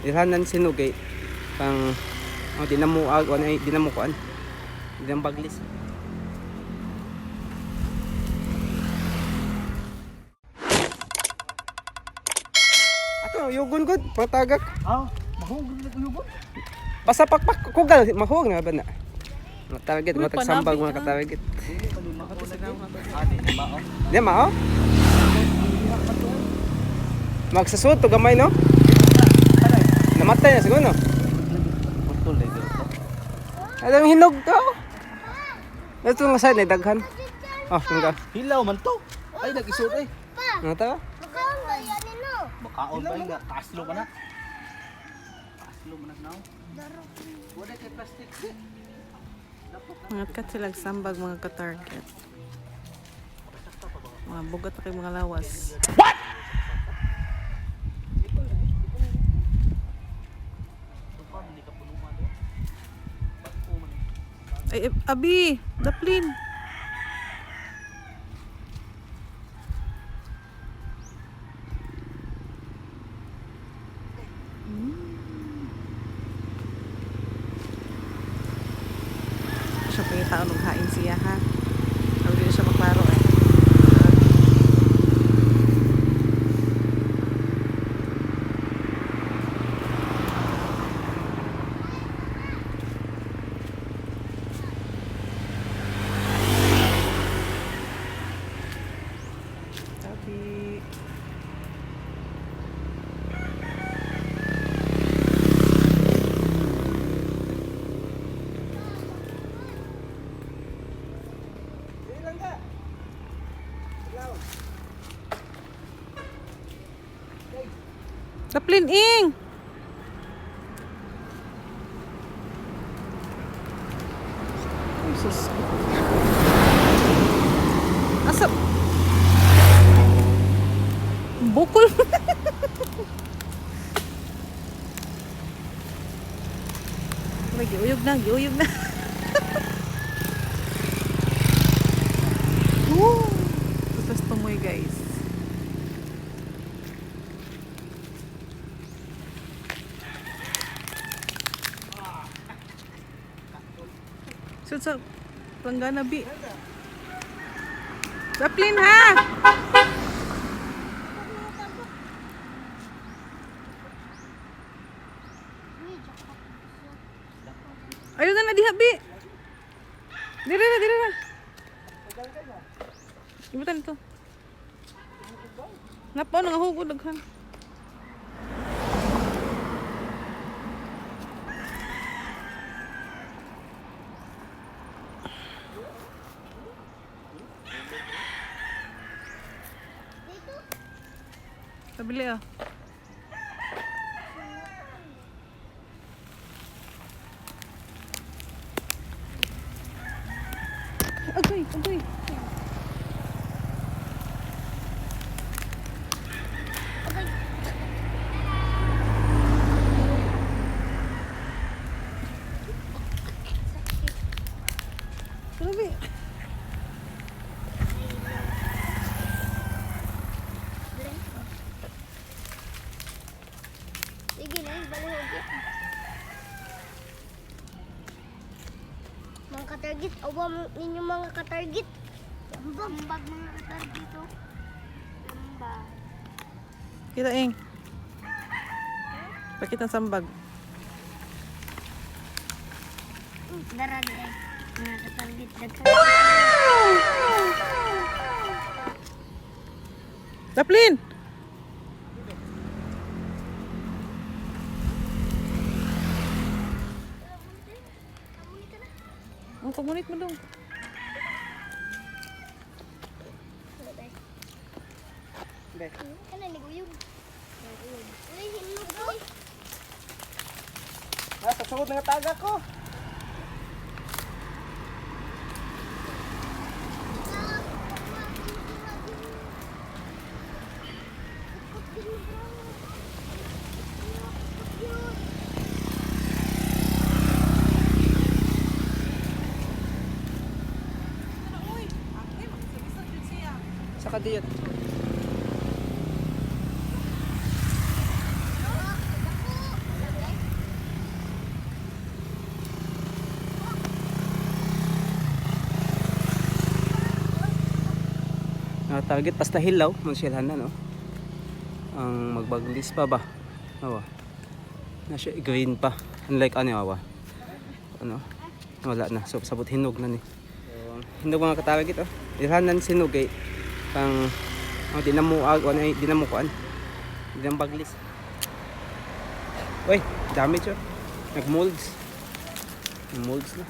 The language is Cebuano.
Ilhanan sinugay pang oh, di na mo ag ano, di na mo kuan. Di na mo baglis. Ato yugon gud patagak. Ah, mahog na yugon. Basta pakpak kugal mahog na ba na. Mga target, Uy, mga tagsambag, panabik, mga ah. katarget. Ah, di ba oh. Di mao? Magsasud to gamay no? Namatay na siguro no? Putol lagi to. Alam hinog to. Ito nga side na daghan. Oh, hingga. Hilaw man to. Ay nag-isod eh. Ano ta? Makaon ba yan nino? Makaon ba nga kaslo man na. Kaslo man na now. Wala kay plastic. Mga kat sila sambag mga ka-target. Mga bugat na kayo mga lawas. Ay, eh, Abi! Daplin! Siya pa yung taon hain siya ha. Ang di na siya maklaro eh. Tabi. Daplin ing! Ay, sus. Asa? Bukol. Ay, giuyog na, giuyog na. Woo! Tapos tumoy, guys. So, sa planggana, bi. Daplin, ha! Ayun na na diha, bi. Dire na, dire na. Ibutan ito. Napo, nangahugod daghan. Kabili ah. Agay, agay. Grabe. Sige na, balihog. Mga katarget, awa ninyo mga katarget. Ambag, ambag mga katarget oh. Ambag. Kita ing. Pakita ang sambag. Dara di ay. Mga katarget daghan. Daplin! Ang kamunit mo dong. Kana naguyog. Uy, hinog oy. Ah, sa sugod nga taga ko. Sa kadiyot. Mga target basta hilaw man siya no. Ang magbaglis pa ba? Awa. Na siya green pa. Unlike ano awa. Ano? Wala na. So sabot hinog na ni. So, hinog mga katarget oh. Ilhanan sinog kay pang oh, di na mo ano ay di na mo kuan. Di na baglis. Uy, damage oh. Nag-molds. Molds na.